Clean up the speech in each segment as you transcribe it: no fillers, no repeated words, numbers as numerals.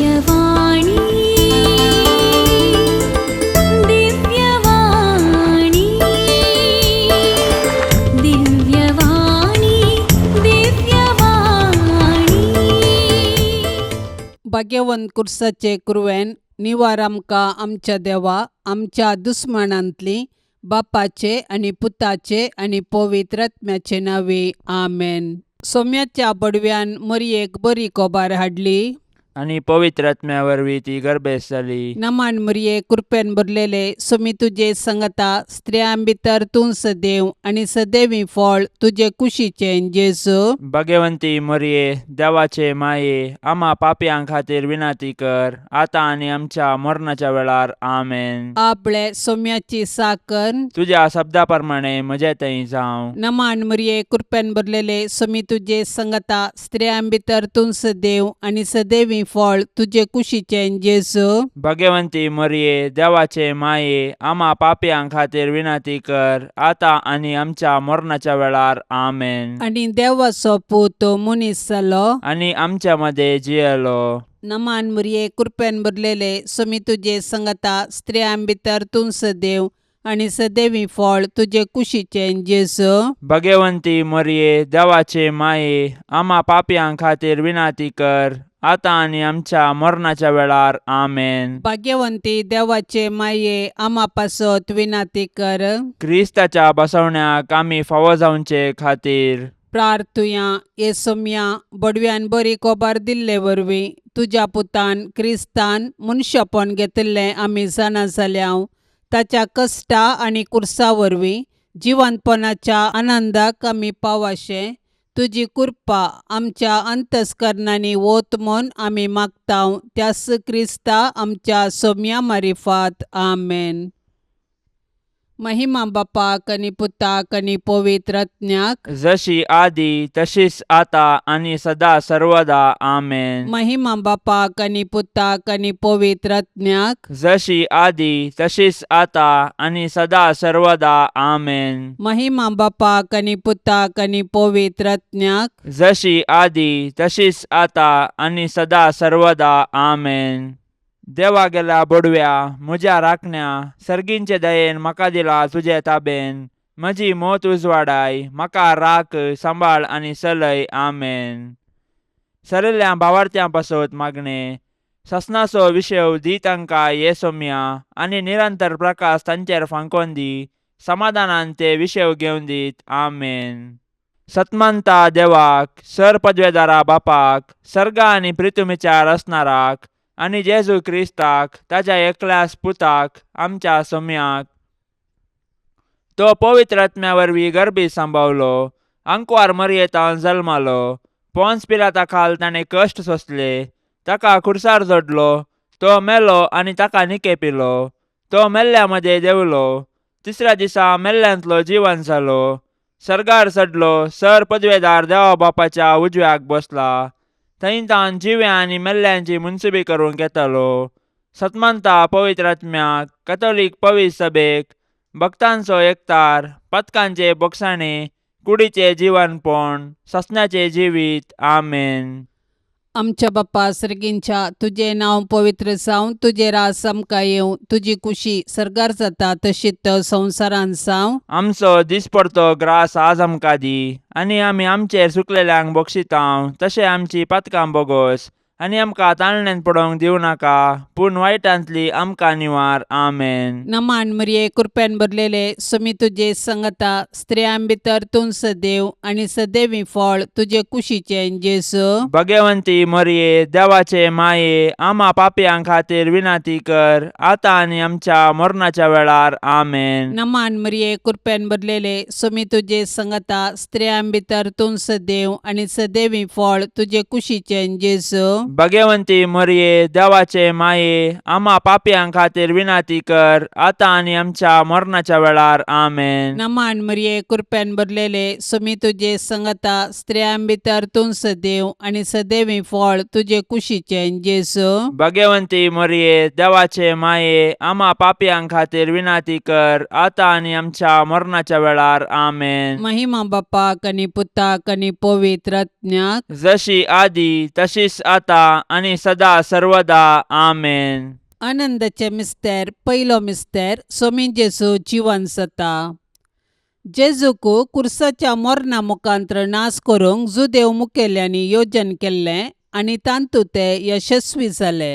दिव्यवाणी, दिव्यवाणी, दिव्यवाणी, दिव्यवाणी. भाग्यवंत कुर्साचे कुरवेन निवार आमकां आमच्या देवा आमच्या दुस्मानांतली बापाचे आनी पुताचे आनी पवित्र आत्म्याचे नांवे, आमेन. सोम्याच्या बडव्यान मरयेक बरी कोबार हाडली. आनी पवित्र आत्म्या वरवीं ती गर्भेस्त जाली. नमान मरये, कृपेन भरलेले, सोमी तुजे संगता, स्त्रियां भितर तूं सदैव आनी सदैवी फळ तुजे कुशीचें जेजू. भगवंती मरये, देवाचे माये, आम्हा पापयां खातीर विनंती कर, आतां आनी आमच्या मरणाच्या वेळार. आमेन. आपले सोम्याची साकर. तुज्या शब्दा प्रमाणे म्हजे थंय जावं. नमान मरये, कृपेन भरलेले, सोमी तुजे संगता, स्त्रियां भितर तूं सदैव आनी सदैवी फळ तुजे कुशीचें जेजू. भगवंती मरये, देवाचे माये, आम्हा पापयां खातीर विनंती कर, आतां आनी आमच्या मरणाच्या वेळार. आमेन. आनी देवाचो पूत मनीस जालो. आनी आमच्या मध्ये जियेलो. नमान मरये, कृपेन भरलेले, सोमी तुजे संगता, स्त्रियां भितर तूं सदैव आनी सदैवी फळ तुजे कुशीचें जेजू. भगवंती मरये, देवाचे माये, आम्हा पापयां खातीर विनंती कर, आतां आनी आमच्या मरणाच्या वेळार. आमेन. भाग्यवंती देवाचे माये, आमा पासत विनंती कर. क्रिस्ताच्या बसवण्याक आमी फावो जावचे खातीर. प्रार्थुया. हे सोम्या, बडव्यान बरी कोबार दिल्ले वरवीं तुज्या पुतान क्रिस्तान मनशापण घेतिल्लें आमी जाणा जाल्या. ताच्या कश्टा आनी कुर्सा वरवीं जिवंतपणाच्या आनंदाक आमी पावाशें तुजी कृपा आमच्या अंतस्करणांनी वत म्हूण आमी मागता, त्यास क्रिस्ता आमच्या सोम्या मारिफात. आमेन. महिमा बापाक आनी पुताक आनी पवित्र आत्म्याक. जशी आदी तशीच आता आनी सदा सर्वदा. आमेन. महिमा बापाक आनी पुताक आनी पवित्र आत्म्याक. जशी आदी तशीच आता आनी सदा सर्वदा. आमेन. महिमा बापाक आनी पुताक आनी पवित्र आत्म्याक. जशी आदी तशीच आता आनी सदा सर्वदा. आमेन. देवा गेल्या बडव्या, म्हज्या राखण्या, सर्गींचे दयेन म्हाका दिला तुजे ताबेन. म्हजी मोत उजवाडाय, म्हाका राख, सांबाळ आनी चलय. आमेन. सरिल्ल्या भावार्थ्यां पासत मागणें. ससनाचो विशेव दी तांकां ये सोम्या, आनी निरंतर प्रकाश तांचेर फांकोन दी. समाधानान ते विशेव घेवन दीत. आमेन. सतमंता देवाक, सर पदवेदारा बापाक, सर्गा आनी प्रितुमीच्या रचणाराक, आनी जेजू क्रिस्ताक, ताच्या एकल्याच पुताक, आमच्या सोम्याक, तो पवित्र आत्म्या वरवीं गर्भी सांबावलो, आंकवार मरयेतान जल्मालो, पोन्स पिलाता खाल ताणें कश्ट सोंसले, ताका खुर्सार जोडलो, तो मेलो आनी ताका निकेपिलो, तो मेल्ल्या मदें देंवलो, तिसऱ्या दिसा मेल्ल्यांतलो जिवन जालो, सर्गार चडलो, सर पदवेदार देवा बापाच्या उजव्याक बसला, थंय तावन जिव्या आनी मेल्ल्यांची मुनसुबी करूंक येतालो. सतमंता पवित्र आत्म्याक, कथोलीक पवित्र सभेक, भक्तांचो एकतार, पथकांचे बोगसाणे, कुडीचे जिवनपण, ससण्याचे जिवीत. आमेन. आमच्या बाप्पा सर्गींच्या, तुजें नांव पवित्र जावं, तुजें राज आमकां येवं, तुजी कुशी सर्गार जाता तशीच संवसारांत जावं. आमचो दिसपडतो ग्रास आज आमकां दी, आनी आमी आमचेर चुकलेल्यांक बक्षितांव तशें आमची पातकां बोगोस, आनी आमकां ताळण्यांत पडोवंक दिवं नाका, पूण वायटांतली आमकां निवार. आमेन. नमान मरिये, कृपेन भरलेले, सुमी तुजे संगता, स्त्रियां भितर तूं सदैव आनी सदैवी फळ तुजे कुशीचें जेजू. भगवंती मरिये, देवाचे माये, आमा पापयां खातीर विनंती कर, आतां आनी आमच्या मरणाच्या वेळार. आमेन. नमान मरिये, कृपेन भरलेले, सुमी तुजे संगता, स्त्रियां भितर तूं सदैव आनी सदैवी फळ तुजे कुशीचें जेजू. भगवंती मरिये, देवाचे माये, आमा पापयां खातीर विनंती कर, आतां आनी आमच्या मरणाच्या वेळार. आमेन. नमान मरिये, कृपेन भरलेले, सुमी तुजे संगता, स्त्रियां भितर तूं सदैव आनी सदैवी फळ तुजे कुशीचें जेजू. भगवंती मरिये, देवाचे माये, आमा पापयां खातीर विनंती कर, आतां आनी आमच्या मरणाच्या वेळार. आमेन. महिमा बापाक आनी पुताक आनी पवित्र आत्म्याक. जशी आदी तशीच आता आतां आनी सदा सर्वदा. आमेन. आनंदाचे मिस्तेर. पयलो मिस्तेर, सोमी जेजू जिवन जाता. जेजूक कुर्साच्या मरणा मुखांत्र नाश करूंक जुदेव मुखेल्यांनी योजन केल्लें आनी तातूंत ते यशस्वी जाले.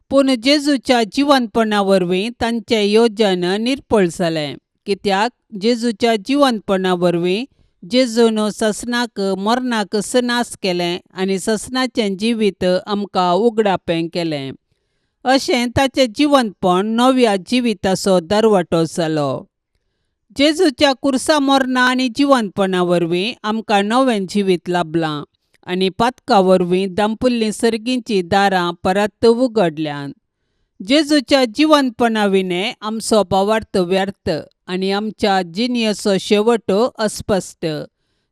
पूण जेजूच्या जिवनपणा वरवीं तांचें योजन निर्फळ जालें, कित्याक जेजूच्या जिवनपणा वरवीं जेजून ससनाक मरणाक नाश केलें आनी ससनाचें जिवीत आमकां उगडापें केलें. अशें ताचें जिवनपण नव्या जिविताचो दरवटो जालो. जेजूच्या कुर्सा मरणा आनी जिवनपणा वरवीं आमकां नवें जिवीत लाबलां आनी पातका वरवीं दांपुल्लीं सर्गींचीं दारां परत उगडल्यांत. जेजूच्या जिवनपणा विणें आमचो भावार्थ व्यर्थ आनी आमच्या जिणेचो शेवट अस्पश्ट.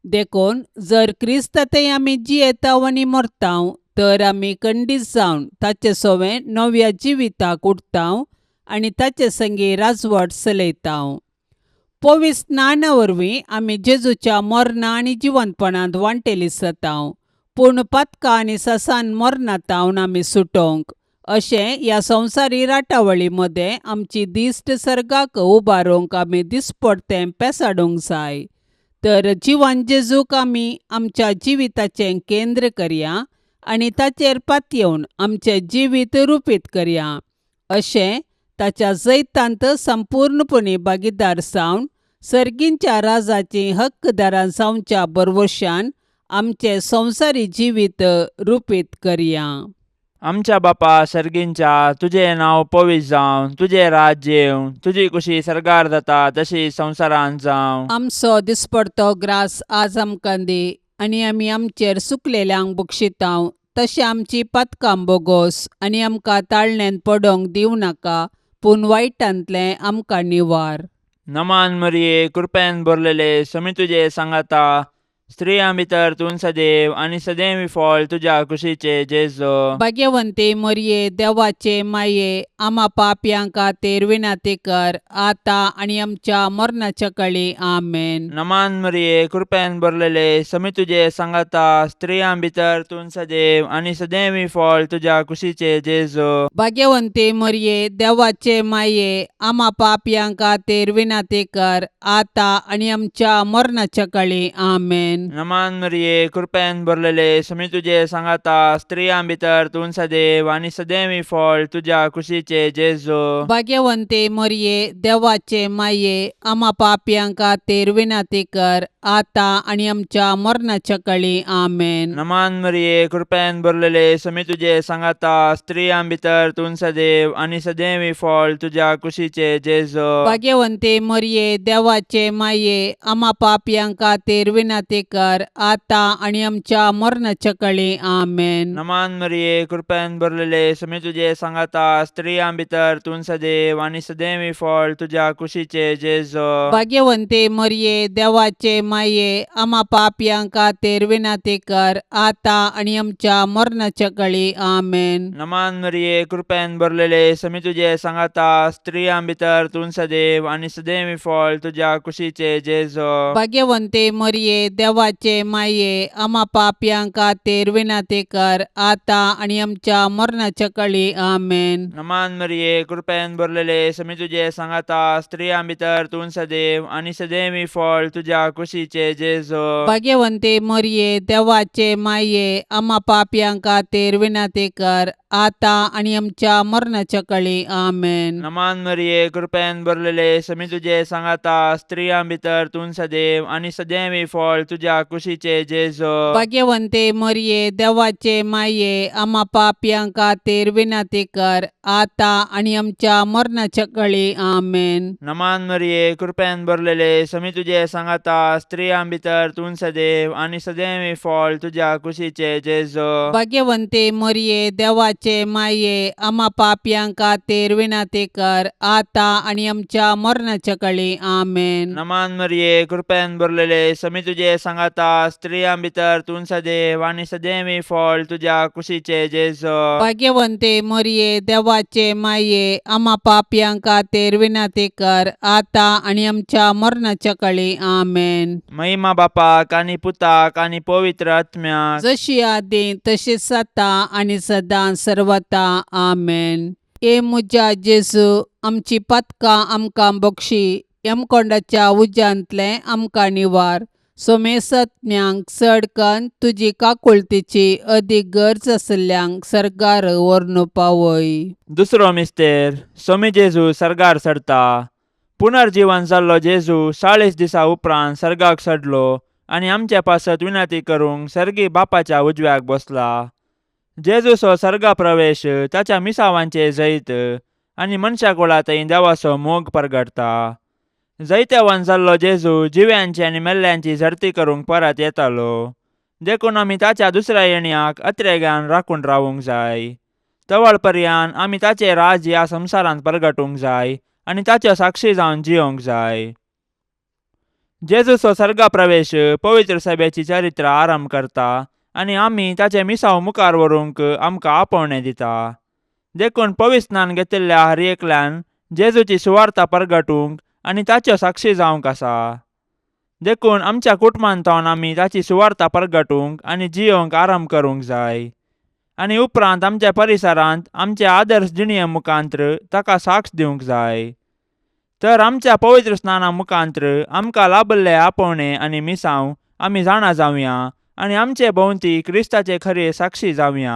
देखून जर क्रिस्तांतय आमी जियेताव आनी मरताव तर आमी खंडीत जावन ताचे सवें नव्या जिविताक उठताव आनी ताचे संगी राजवट चलयताव. पवित्र स्नाना वरवीं आमी जेजूच्या मरणा आनी जिवनपणांत वांटेली जाताव. पूण पातकां आनी ससान मरणांत आमी सुटोवंक अशें ह्या संवसारी राटावळी मदें आमची दिश्ट सर्गाक उबारूंक आमी दिसपडतें पेसाडूंक जाय. तर जिवन जेजूक आमी आमच्या जिविताचें केंद्र करया आनी ताचेर पातयेवन आमचें जिवीत रुपीत करया. अशें ताच्या जैतांत संपूर्णपणी भागीदार जावन सर्गींच्या राजाचीं हक्कदारां जावच्या भरवशान आमचें संवसारी जिवीत रुपीत करया. आमच्या बापा सर्गींच्या, तुजें नांव पवित्र जावं, तुजें राज्य येवं, तुजी कुशी सर्गार जाता तशी संवसारांत जावं. आमचो दिसपडतो ग्रास आज आमकां दी आनी आमी आमचेर सुकलेल्यांक बक्षितांव तशें आमची पातकां बोगोस आनी आमकां ताळण्यांत पडोंक दिवं नाका, पूण वायटांतलें आमकां निवार. नमान मरिये, कृपेन भरलेले, समी तुजे सांगाता, स्त्रियां भितर तूं सदैव आनी सदैव फळ तुज्या कुशीचे जेजो. भाग्यवंती मरिये, देवाचे माये, आमा पापयां खातीर विनंती कर, आतां आनी आमच्या मरणाच्या कळी. आमेन. नमान मरिये, कृपेन भरलेले, समी तुजे सांगाता, स्त्रियां भितर तूं सदैव आनी सदैव फळ तुज्या कुशीचे जेजो. भाग्यवंती मरिये, देवाचे माये, आमा पापयां खातीर विनंती कर, आतां आनी आमच्या मरणाच्या कळी. आमेन. नमान मरिये, कृपेन भरलेले, समी तुजे सांगाता, स्त्रियां भितर तूं सदैव आनी सदैव फळ तुज्या कुशीचे जेजो. भाग्यवंती मरिये, देवाचे माये, आमा पापयां खातीर विनंती कर, आतां आनी आमच्या मरणाच्या कळी. आमेन. नमान मरिये, कृपेन भरलेले, समी तुजे सांगाता, स्त्रियां भितर तूं सदैव आनी सदैव फळ तुज्या कुशीचे जेजो. भाग्यवंती मरिये, देवाचे माये, आमा पापयां खातीर विनंती कर, आतां आनी आमच्या मरणाच्या कळी. आमेन. नमान मरिये, कृपेन भरलेले, समी तुजे सांगाता, स्त्रियां भितर तूं सदैव आनी सदैव फळ तुज्या कुशीचे जेजो. भाग्यवंती मरिये, देवाचे माये, आमा पापयां खातीर विनंती कर, आतां आनी आमच्या मरणाच्या कळी. आमेन. नमान मरिये, कृपेन भरलेले, समी तुजे सांगाता, स्त्रियां भितर तूं सदैव आनी सदैव फळ तुज्या कुशीचे जेजो. भाग्यवंती मरिये, देवाचे माये, आमा पापयां खातीर विनंती कर, आतां आनी आमच्या मरणाच्या कळी. आमेन. नमान मरिये, कृपेन भरलेले, समी तुजे सांगाता, स्त्रियां भितर तूं सदैव आनी सदैव फळ तुज्या कुशीचे जेजो. भाग्यवंती मरिये, देवाचे माये, आमा पापयां खातीर विनंती कर, आतां आनी आमच्या मरणाच्या कळी. आमेन. नमान मरिये, कृपेन भरलेले, समी तुजे सांगाता, स्त्रियां भितर तूं सदैव आनी सदैव फळ तुज्या कुशीचे जेजो. भाग्यवंती मरिये, देवाचे माये, आमा पापयां खातीर विनंती कर, आतां आनी आमच्या मरणाच्या कळी. आमेन. नमान मरिये, कृपेन भरलेले, समी तुजे सांगाता, स्त्रियां भितर तूं सदैव आनी सदैव फळ तुज्या कुशीचे जेजो. भाग्यवंती मरिये, देवाचे देवाचे माये आमा पापयां खातीर विनंती कर आतां आनी आमच्या मरणाच्या कळी. आमेन. नमान मरिये, कृपेन भरलेले, समी तुजे सांगाता, स्त्रियां भितर तूं सदैव आनी सदैवी फळ तुज्या कुशीचे जेजो. भाग्यवंते मरिये, देवाचे माये, आमा पापयां खातीर विनंती कर आतां आनी आमच्या मरणाच्या कळी. आमेन. महिमा बापाक आनी पुताक आनी पवित्र आत्म्याक. जशी आदी तशीच आतां आनी सदां सर्वता. आमेन. ए म्हज्या जेजू, आमची पातकां आमकां बक्षी, यमकोंडाच्या उज्यांतलें आमकां निवार, सोमेसत्म्यांक चड कन्न तुजी काकुळतीची अदीक गरज आशिल्ल्यांक सर्गार व्हरून पावय. दुसरो मिस्तेर, सोमी जेजू सर्गार चडता. पुनर्जीवन जाल्लो जेजू 40 दिसा उपरांत सर्गाक चडलो आनी आमचे पासत विनंती करूंक सर्गी बापाच्या उजव्याक बसला. जेजूचो सर्गा प्रवेश ताच्या मिसावांचे जैत आनी मनशा कुळा थंय देवाचो मोग परगटता. जैतेवान जाल्लो जेजू जिव्यांची आनी मेल्ल्यांची झडती करूंक परत येतालो, देखून आमी ताच्या दुसऱ्या येण्याक अत्रेगान राखून रावूंक जाय. तवळ पर्यान आमी ताचें राज ह्या संवसारांत परगटूंक जाय आनी ताच्यो साक्षी जावन जियोंक जाय. जेजूचो सर्गा प्रवेश पवित्र सभेची चरित्र आरंभ करता आनी आमी ताचें मिसांव मुखार व्हरूंक आमकां आपोवणें दिता. देखून पवित्र स्नान घेतिल्ल्या हर एकल्यान जेजूची सुवार्ता परगटूंक आनी ताच्यो साक्षी जावंक आसा. देखून आमच्या कुटुंबांत आमी ताची सुवार्ता परगटूंक आनी जियोंक आरंभ करूंक जाय आनी उपरांत आमच्या परिसरांत आमचे आदर्श जिणये मुखांत्र ताका साक्ष दिवंक जाय. तर आमच्या पवित्र स्नाना मुखांत्र आमकां लाभल्ले आपोवणें आनी मिसांव आमी जाणा जावया आनी आमचे भोंवती क्रिस्ताचे खरे साक्षी जावया.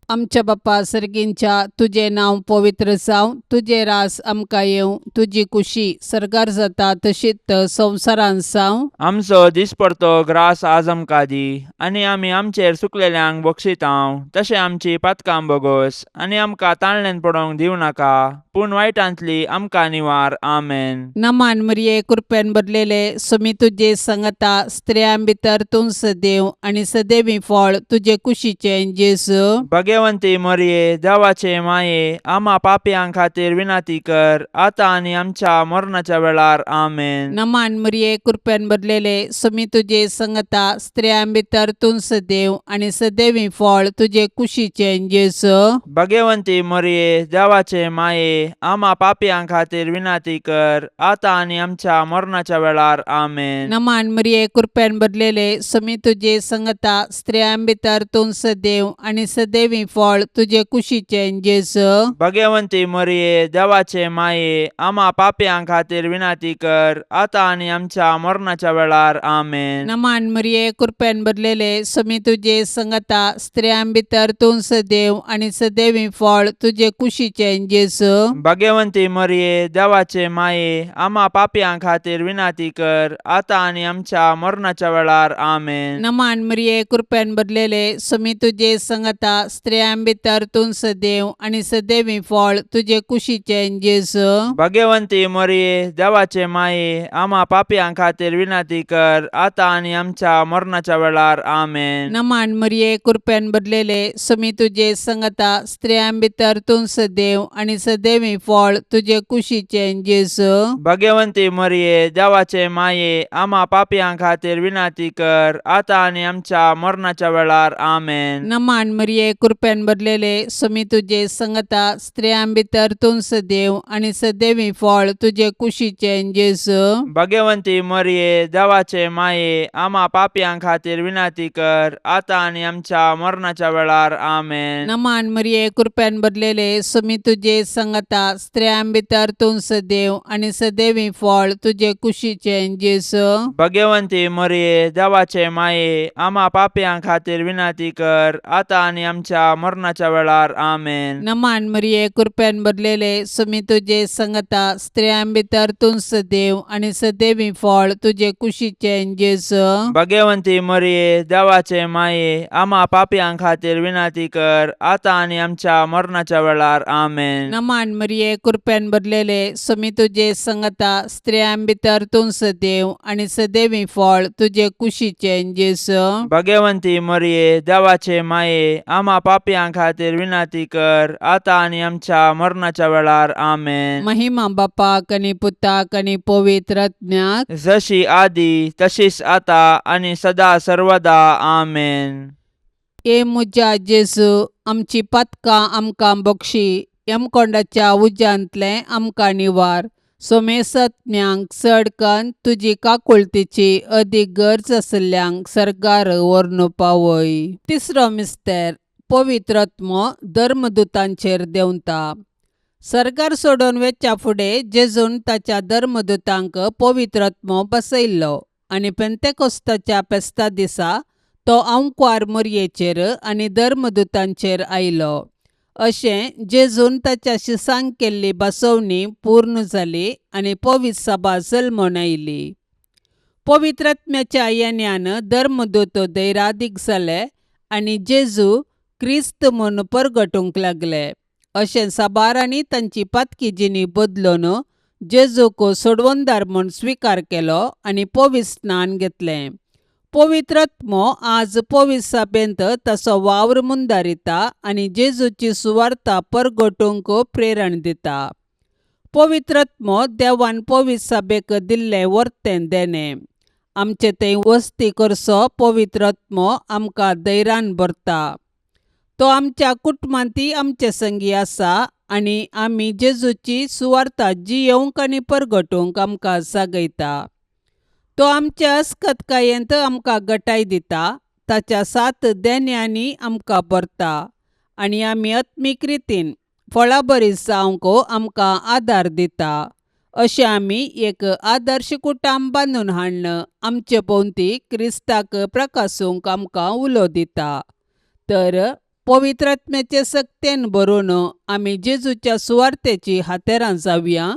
आमच्या बाप्पा सर्गींच्या, तुजें नांव पवित्र जावं, तुजें रास आमकां येवं, तुजी कुशी सर्गार जाता तशीच संवसारांत जावं. आमचो दिसपडतो ग्रास आज आमकां दी आनी आमी आमचेर सुकलेल्यांक बक्षितांव तशें आमची पातकां बोगोस आनी आमकां ताळणेन पडोवंक दिवं नाका, पूण वायटांतली आमकां निवार. आमेन. नमान मरिये, कृपेन भरलेले, सुमी तुजे संगता, स्त्रियां भितर तूं सदैव आनी सदैवी फळ तुजे कुशीचें जेजू. भगवंती मरिये, देवाचे माये, आमा पापयां खातीर विनंती कर आतां आनी आमच्या मरणाच्या वेळार. आमेन. नमान मरिये, कृपेन भरलेले, सुमी तुजे संगता, स्त्रियां भितर तूं सदैव आनी सदैवी फळ तुजे कुशीचें जेजू. भगवंती मरिये, देवाचे माये, आमा पापयां खातीर विनंती कर आतां आनी आमच्या मरणाच्या वेळार. आमेन. नमान मरिये, कृपेन भरलेले, सुमी तुजे संगता, स्त्रियां भितर तूं सदैव आनी सदैवी फळ तुजे कुशीचें जेजू. भगवंती मरिये, देवाचे माये, आमा पापयां खातीर विनंती कर आतां आनी आमच्या मरणाच्या वेळार. आमेन. नमान मरिये, कृपेन भरलेले, सुमी तुजे संगता, स्त्रियां भितर तूं सदैव आनी सदैवी फळ तुजे कुशीचें जेजू. भगवंती मरिये, देवाचे माये, आमा पापयां खातीर विनंती कर आतां आनी आमच्या मरणाच्या वेळार. आमेन. नमान मरिये, कृपेन भरलेले, सुमी तुजे संगता, स्त्रियां भितर तूं सदैव आनी सदैवी फळ तुजे कुशीचें जेजू. भगवंती मरिये, देवाचे माये, आमा पापयां खातीर विनंती कर आतां आनी आमच्या मरणाच्या वेळार. आमेन. नमान मरिये, कृपेन भरलेले, सुमी तुजे संगता, स्त्रियां भितर तूं सदैव आनी सदैवी फळ तुजे कुशीचें जेजू. भगवंती मरिये, देवाचे माये, आमा पापयां खातीर विनंती कर आतां आनी आमच्या मरणाच्या वेळार. आमेन. नमान मरिये, कृपेन भरलेले, सुमी तुजे संगता, स्त्रियां भितर तूं सदैव आनी सदैवी फळ तुजे कुशीचें जेजू. भगवंती मरिये, देवाचे माये, आमा पापयां खातीर विनंती कर आतां आनी आमच्या मरणाच्या वेळार. आमेन. नमान मरिये, कृपेन भरलेले, सुमी तुजे संगता, स्त्रियां भितर तूं सदैव आनी सदैवी फळ तुजे कुशीचें जेजू. भगवंती मरिये, देवाचे माये, आमा पापयां खातीर विनंती कर आतां आनी आमच्या मरणाच्या वेळार. आमेन. नमान मरिये, कृपेन भरलेले, सुमी तुजे संगता, स्त्रियां भितर तूं सदैव आनी सदैवी फळ तुजे कुशीचें जेजू. भगवंती मरिये, देवाचे माये, आमा पापयां खातीर विनंती कर आतां आनी आमच्या मरणाच्या वेळार. आमेन. नमान मरिये, कृपेन भरलेले, सुमी तुजे संगता, स्त्रियां भितर तूं सदैव आनी सदैवी फळ तुजे कुशीचें जेजू. भगवंती मरिये, देवाचे माये, आमा पापयां पापयां खातीर विनंती कर आतां आनी आमच्या मरणाच्या वेळार. आमेन. महिमा बापाक आनी पुताक आनी पवित्र आत्म्याक. जशी आदी तशीच आतां आनी सदा सर्वदा. आमेन. ए म्हज्या जेजू, आमची पातकां आमकां बक्षी, यमकोंडाच्या उज्यांतलें आमकां निवार, सोमेसत्म्यांक चड कन्न तुजी काकुळतीची अदीक गरज आशिल्ल्यांक सर्गार व्हरून पावय. तिसरो मिस्तेर, पवित्र आत्मो धर्मदुतांचेर देंवता. सर्गार सोडून वेच्या फुडें जेजून ताच्या धर्मदुतांक पवित्र आत्मो बसयल्लो आनी पेंतेकोस्ताच्या फेस्ता दिसा तो आंकवार मोरयेचेर आनी धर्मदुतांचेर आयलो. अशें जेजून ताच्या शिसांक केल्ली बसवणी पूर्ण जाली आनी पवित्र सभा जल्मून आयली. पवित्र आत्म्याच्या येण्यान धर्मदूत धैरादीक जाले आनी जेजू क्रिस्त म्हूण परगटूंक लागले. अशें साबारांनी तांची पातकी जिणी बदलून जेजूक सोडवणदार म्हूण स्विकार केलो आनी पवित्र स्नान घेतलें. पवित्र आत्मो आज पवित्र सभेंत ताचो वावर मुंदारिता आनी जेजूची सुवार्ता परगटूंक प्रेरण दिता. पवित्र आत्मो देवान पवित्र सभेक दिल्लें वर्तें देणें. आमचे थंय वस्ती करचो पवित्र आत्मो आमकां धैर्यान भरता. तो आमच्या कुटुंबांतय आमचे संगी आसा आनी आमी जेजूची सुवार्ता जियेवंक आनी परगटूंक आमकां जागयता. तो आमच्या अस्कतकायेंत आमकां गटाय दिता, ताच्या सात देण्यांनी आमकां भरता आनी आमी आत्मीक रितीन फळाबरी जावंक आमकां आदार दिता. अशें आमी एक आदर्श कुटुंब बांदून हाडून आमचे भोंवती क्रिस्ताक प्रकासूंक आमकां उलो दिता. तर पवित्र आत्म्याचे सक्तेन भरून आमी जेजूच्या सुवार्तेची हातेरां जावया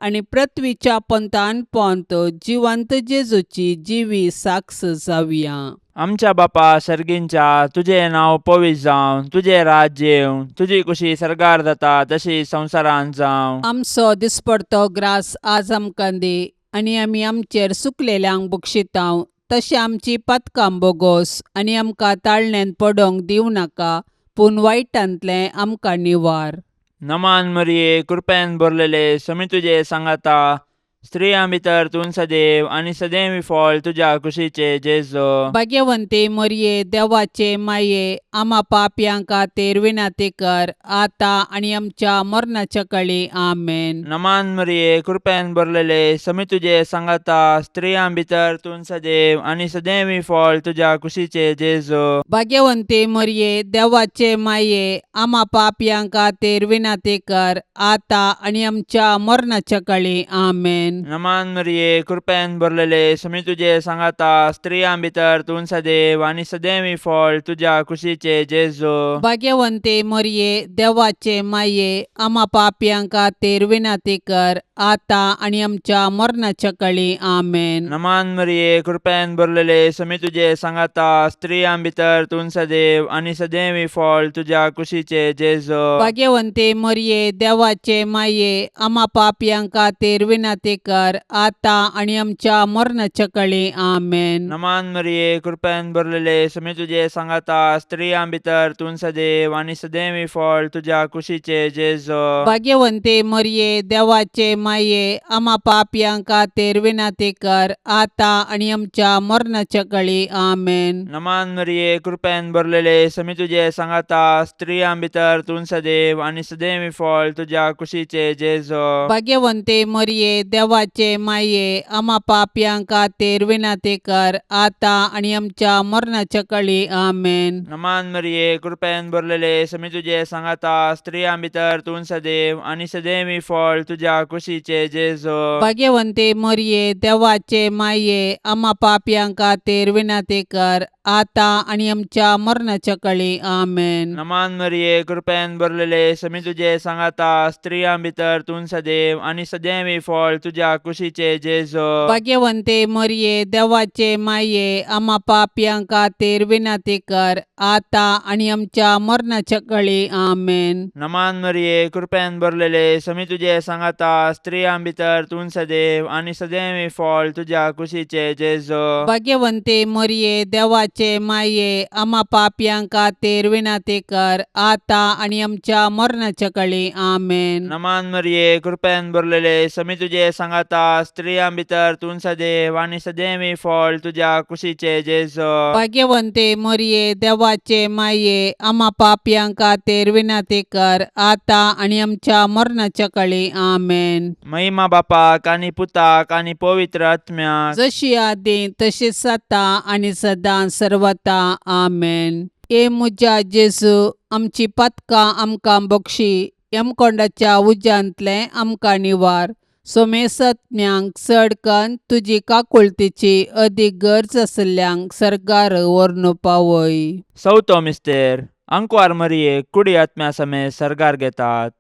आनी पृथ्वीच्या पंथान पोंत जिवंत जेजूची जिवी साक्ष जावया. आमच्या बापा सर्गींच्या, तुजें नांव पवित्र जावं, तुजें राज्य येवं, तुजी कुशी सर्गार जाता तशी संवसारांत जावं. आमचो दिसपडतो ग्रास आज आमकां दी आनी आमी आमचेर सुकलेल्यांक बक्षितांव तशें आमची पातकां बोगोस आनी आमकां ताळण्यांत पडोंक दिवं नाका, पूण वायटांतलें आमकां निवार. नमान मरिये, कृपेन भरलेले, समी तुजे सांगाता, स्त्रियां भितर तूं सदैव आनी सदैव फळ तुज्या कुशीचे जेजू. भाग्यवंती मरिये, देवाचे माये, आमा पापयां खातीर विनंती कर आतां आनी आमच्या मरणाच्या कळी. आमेन. नमान मरिये, कृपेन भरलेले, समी तुजे सांगाता, स्त्रियां भितर तूं सदैव आनी सदैव फळ तुज्या कुशीचे जेजू. भाग्यवंती मरिये, देवाचे माये, आमा पापयां खातीर विनंती कर आतां आनी आमच्या मरणाच्या कळी. आमेन. नमान मरिये, कृपेन भरलेले, समी तुजे सांगाता, स्त्रियां भितर तूं सदैव आनी सदैव फळ तुज्या कुशीचे जेजू. भाग्यवंती मरिये, देवाचे माये, आमा पापयां खातीर विनंती कर आतां आनी आमच्या मरणाच्या कळी. आमेन. नमान मरिये, कृपेन भरलेले, समी तुजे सांगाता, स्त्रियां भितर तूं सदैव आनी सदैव फळ तुज्या कुशीचे जेजू. भाग्यवंती मरिये, देवाचे माये, आमा पापयां खातीर विनंती कर आतां आनी आमच्या मरणाच्या कळी. आमेन. नमान मरिये, कृपेन भरलेले, समी तुजे सांगाता, स्त्रियां भितर तूं सदैव आनी सदैव फळ तुज्या कुशीचे जेजू. भाग्यवंती मरिये, देवाचे माये, आमा पापयां खातीर विनंती कर आतां आनी आमच्या मरणाच्या कळी. आमेन. नमान मरिये, कृपेन भरलेले, समी तुजे सांगाता, स्त्रियां भितर तूं सदैव आनी सदैव फळ तुज्या कुशीचे जेजू. भाग्यवंती मरिये, देवाचे माये, आमा पापयां खातीर विनंती कर आतां आनी आमच्या मरणाच्या कळी. आमेन. नमान मरिये, कृपेन भरलेले, समी तुजे सांगाता, स्त्रियां भितर तूं सदैव आनी सदैव फळ तुज्या कुशीचे जेजू. भाग्यवंती मरिये, देवाचे माये, आमा पापयां खातीर विनंती कर आतां आनी आमच्या मरणाच्या कळी. आमेन. नमान मरिये, कृपेन भरलेले, समी तुजे सांगाता, स्त्रियां भितर तूं सदैव आनी सदैव फळ तुज्या तुज्या कुशीचे जेजो. भाग्यवंते मरिये, देवाचे माये, आमा पापयां खातीर विनंती कर, आतां आनी आमच्या मरणाच्या कळी. आमेन. नमान मरिये, कृपेन भरलेले, समी तुजे सांगाता, स्त्रियां भितर तूं सदैव आनी सदैव फळ तुज्या कुशीचे जेजो. भाग्यवंते मरिये, देवाचे माये, आमा पापयां खातीर विनंती कर, आतां आनी आमच्या मरणाच्या कळी. आमेन. नमान मरिये, कृपेन भरलेले, समी तुजे सांगाता, स्त्रियां भितर तूं सदैव आनी सदैव फळ तुज्या कुशीचे जेजो. भाग्यवंते मरिये, देवाचे माये, आमा पापयां खातीर विनंती कर, आतां आनी आमच्या मरणाच्या कळी. आमेन. महिमा बापाक आनी पुताक आनी पवित्र आत्म्याक. जशी आदी तशीच आतां आनी सदां सर्वता. आमेन. ए म्हज्या जेजू, आमची पातकां आमकां बक्षी, यमकोंडाच्या उज्यांतलें आमकां निवार, सोमेसत्म्यांक चड कन्न तुजी काकुळतीची अदीक गरज आशिल्ल्यांक सर्गार व्हरून पावय. चवथो मिस्तेर. आंकवार मरियेक कुडी आत्म्या समेत सर्गार घेतात.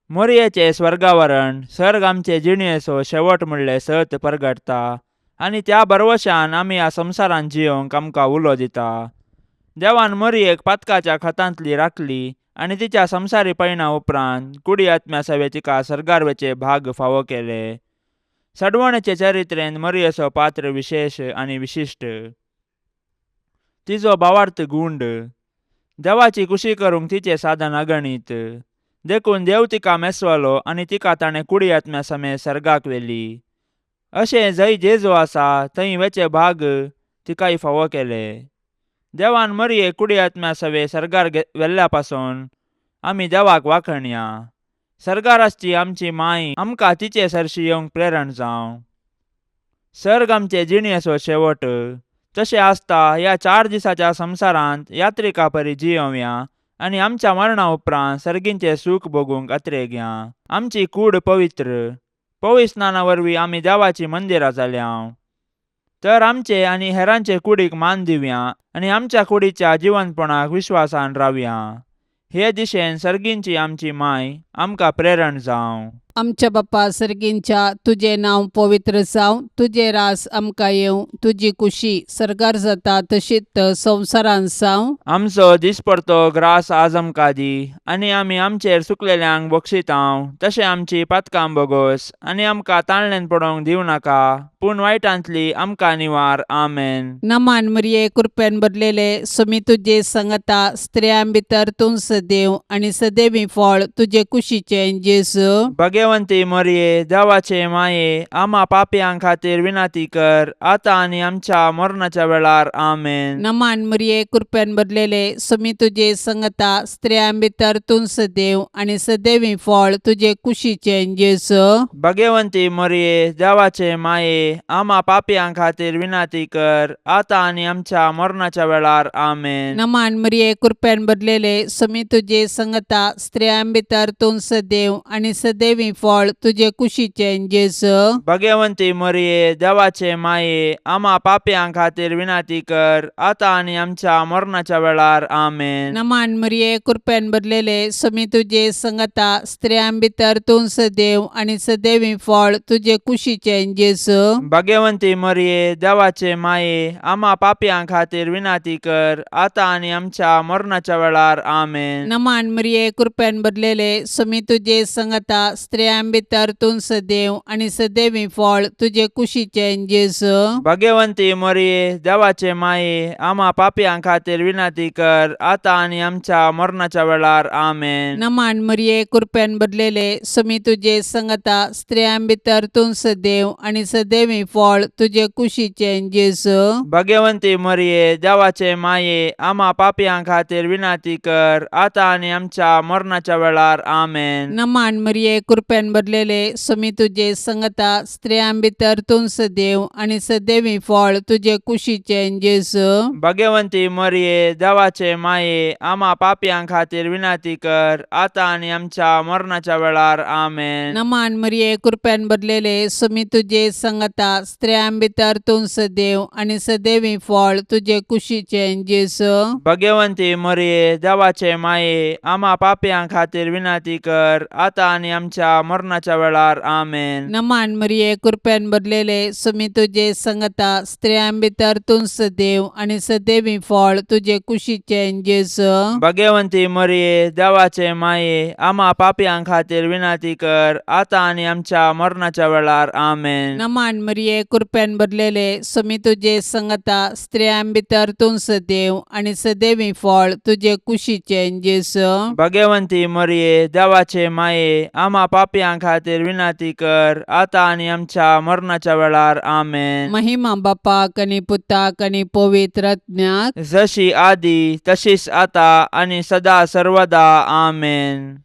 मोरयेचें स्वर्गावरण सर्ग आमचे जिणेचो शेवट म्हणलें सत परगटता आनी त्या भरवशान आमी ह्या संवसारांत जियोंक आमकां उलो दिता. देवान मोरयेक पातकाच्या खतांतली राखली आनी तिच्या संवसारी पयणा उपरांत कुडी आत्म्या सवे तिका सर्गार वचे भाग फावो केले. सडवणेचे चरित्रेन मोरयेचो पात्र विशेश आनी विशिश्ट. तिजो भावार्थ गुंड. देवाची कुशी करूंक तिचें साधन अगणीत. देखून देव तिका मेसवलो आनी तिका ताणें कुडी आत्म्या समेत सर्गाक व्हेली. अशें जंय जेजू आसा थंय वेचे भाग तिकाय फावो केले. देवान मरियेक कुडी आत्म्या सवे सर्गार व्हेल्ल्या पासून आमी देवाक वाखणया. सर्गार आसची आमची माय आमकां तिचे सरशी येवंक प्रेरण जावं. सर्ग आमचे जिणेचो शेवट. तशें आसता ह्या 4 दिसाच्या संवसारांत यात्रिका परी जियोवया आनी आमच्या मरणा उपरांत सर्गींचें सूख भोगूंक अत्रेगया. आमची कूड पवित्र. पवित्र स्नाना वरवीं आमी देवाचीं मंदिरां जाल्या. तर आमचे आनी हेरांचे कुडीक मान दिवया आनी आमच्या कुडीच्या जिवनपणाक विश्वासान रावया. हे दिशेन सर्गींची आमची माय आमकां प्रेरण जावं. आमच्या बापा सर्गींच्या, तुजें नांव पवित्र जावं, तुजें रास आमकां येवं, तुजी कुशी सर्गार जाता तशीच संवसारांत जावं. आमचो दिसपडतो ग्रास आज आमकां दी आनी आमी आमचेर चुकलेल्यांक बक्षितांव तशें आमची पातकां बोगोस आनी आमकां ताणल्यान पडोवंक दिवं नाका, पूण वायटांतली आमकां निवार. आमेन. नमान मरिये, कृपेन भरलेले, सुमी तुजे संगता, स्त्रियां भितर तूं सदैव आनी सदैवी फळ तुजे कुशीचें जेजू. भगवंती मरिये, देवाचे माये, आमा पापयां खातीर विनंती कर, आतां आनी आमच्या मरणाच्या वेळार. आमेन. नमान मरिये, कृपेन भरलेले, सुमी तुजे संगता, स्त्रियां भितर तूं सदैव आनी सदैवी फळ तुजे कुशीचें जेजू. भगवंती मरिये, देवाचे माये, आमा पापयां खातीर विनंती कर, आतां आनी आमच्या मरणाच्या वेळार. आमेन. नमान मरिये, कृपेन भरलेले, सुमी तुजे संगता, स्त्रियां भितर तूं सदैव आनी सदैवी फळ तुजे कुशीचें जेजू. भगवंती मरिये, देवाचे माये, आमा पापयां खातीर विनंती कर, आतां आनी आमच्या मरणाच्या वेळार. आमेन. नमान मरिये, कृपेन भरलेले, सुमी तुजे संगता, स्त्रियां भितर तूं सदैव आनी सदैवी फळ तुजे कुशीचें जेजू. भगवंती मरिये, देवाचे माये, आमा पापयां खातीर विनंती कर, आतां आनी आमच्या मरणाच्या वेळार. आमेन. नमान मरिये, कृपेन भरलेले, सुमी तुजे संगता, स्त्रियां भितर तूं सदैव आनी सदैवी फळ तुजे कुशीचें जेजू. भगवंती मरिये, देवाचे माये, आमा पापयां खातीर विनंती कर, आतां आनी आमच्या मरणाच्या वेळार. आमेन. नमान मरिये, कृपेन भरलेले, सुमी तुजे संगता, स्त्रियां भितर तूं सदैव आनी सदैवी फळ तुजे कुशीचें जेजू. भगवंती मरिये, देवाचे माये, आमा पापयां खातीर विनंती कर, आतां आनी आमच्या मरणाच्या वेळार. आमेन. नमान मरिये, कृपेन भरलेले, सुमी तुजे संगता, स्त्रियां भितर तूं सदैव आनी सदैवी फळ तुजे कुशीचें जेजू. भगवंती मरिये, देवाचे माये, आमा पापयां खातीर विनंती कर, आतां आनी आमच्या मरणाच्या वेळार. आमेन. नमान मरिये, कृपेन भरलेले, सुमी तुजे संगता, स्त्रियां भितर तूं सदैव आनी सदैवी फळ तुजे कुशीचें जेजू. भगवंती मरिये, देवाचे माये, आमा पापयां खातीर विनंती कर, आतां आनी आमच्या आमच्या मरणाच्या वेळार. आमेन. नमान मरिये, कृपेन भरलेले, सुमी तुजे संगता, स्त्रियां भितर तूं सदैव आनी सदैवी फळ तुजे कुशीचें जेजू. भगवंती मरिये, देवाचे माये, आमा पापयां खातीर विनंती कर, आतां आनी आमच्या मरणाच्या वेळार. आमेन. नमान मरिये, कृपेन भरलेले, सुमी तुजे संगता, स्त्रियां भितर तूं सदैव आनी सदैवी फळ तुजे कुशीचें जेजू. भगवंती मरिये, देवाचे माये, आमा पापयां खातीर विनंती कर, आतां आनी आमच्या मरणाच्या वेळार. आमेन. महिमा बापाक आनी पुताक आनी पवित्र आत्म्याक. जशी आदी तशीच आता आनी सदा सर्वदा. आमेन.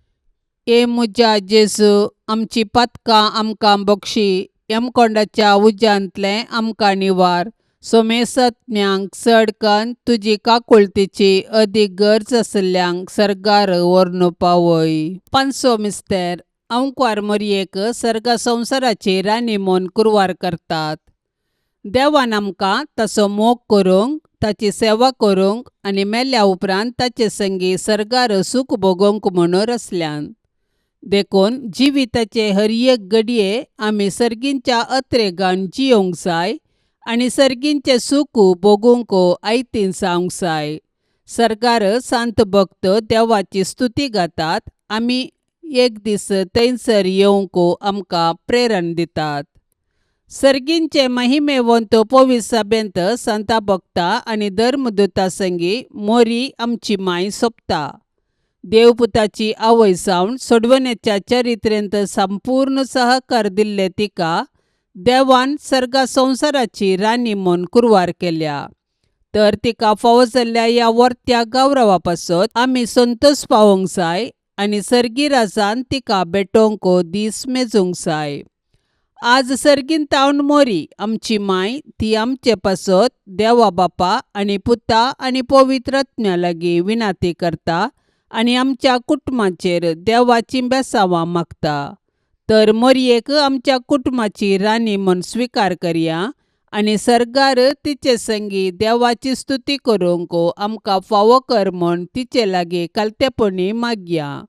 ए म्हज्या जेजू, आमची पातकां आमकां बक्षी, यमकोंडाच्या उज्यांतलें आमकां निवार, सोमेसत्म्यांक चड कन्न तुजी काकुळतीची अदीक गरज आशिल्ल्यांक सर्गार व्हरून पावय. पांचसो मिस्तेर. अंकवार मोरयेक सर्ग संवसाराची राणी म्हूण कुरवार करतात. देवान आमकां ताचो मोग करूंक, ताची सेवा करूंक आनी मेल्या उपरांत ताचे संगी सर्गार सूख भोगोवंक म्हणून रचल्यान. देखून जिविताचे हर एक घडये आमी सर्गींच्या अत्रेगान जियोंक जाय आनी सर्गींचें सूख भोगूंक आयतीन जावंक जाय. सर्गार सांत भक्त देवाची स्तुती गातात, आमी एक दीस थंयसर येवंक आमकां प्रेरण दितात. सर्गींचे महिमेवंत पवित्र सभेंत संता भक्ता आनी धर्मदूता संगी मोरी आमची माय सोंपता. देवपुताची आवय जावन सोडवण्याच्या चरित्रेंत संपूर्ण सहकार दिल्ले तिका देवान सर्गा संवसाराची राणी म्हूण कुरवार केल्या. तर तिका फावो जाल्ल्या ह्या वर्त्या गौरवा पासत आमी संतोश पावोवंक जाय आनी सर्गी राजान तिका भेटोवंक दीस मेजूंक जाय. आज सर्गीन तावन मोरी आमची माय ती आमचे पासत देवा बापा आनी पुता आनी पवित्र आत्म्या लागीं विनाती करता आनी आमच्या कुटुंबाचेर देवाचीं बेसांवां मागता. तर मोरयेक आमच्या कुटुंबाची राणी म्हूण स्विकार करया आनी सर्गार तिचे संगी देवाची स्तुती करूंक आमकां फावो कर म्हूण तिचे लागीं कालतेपणी मागया.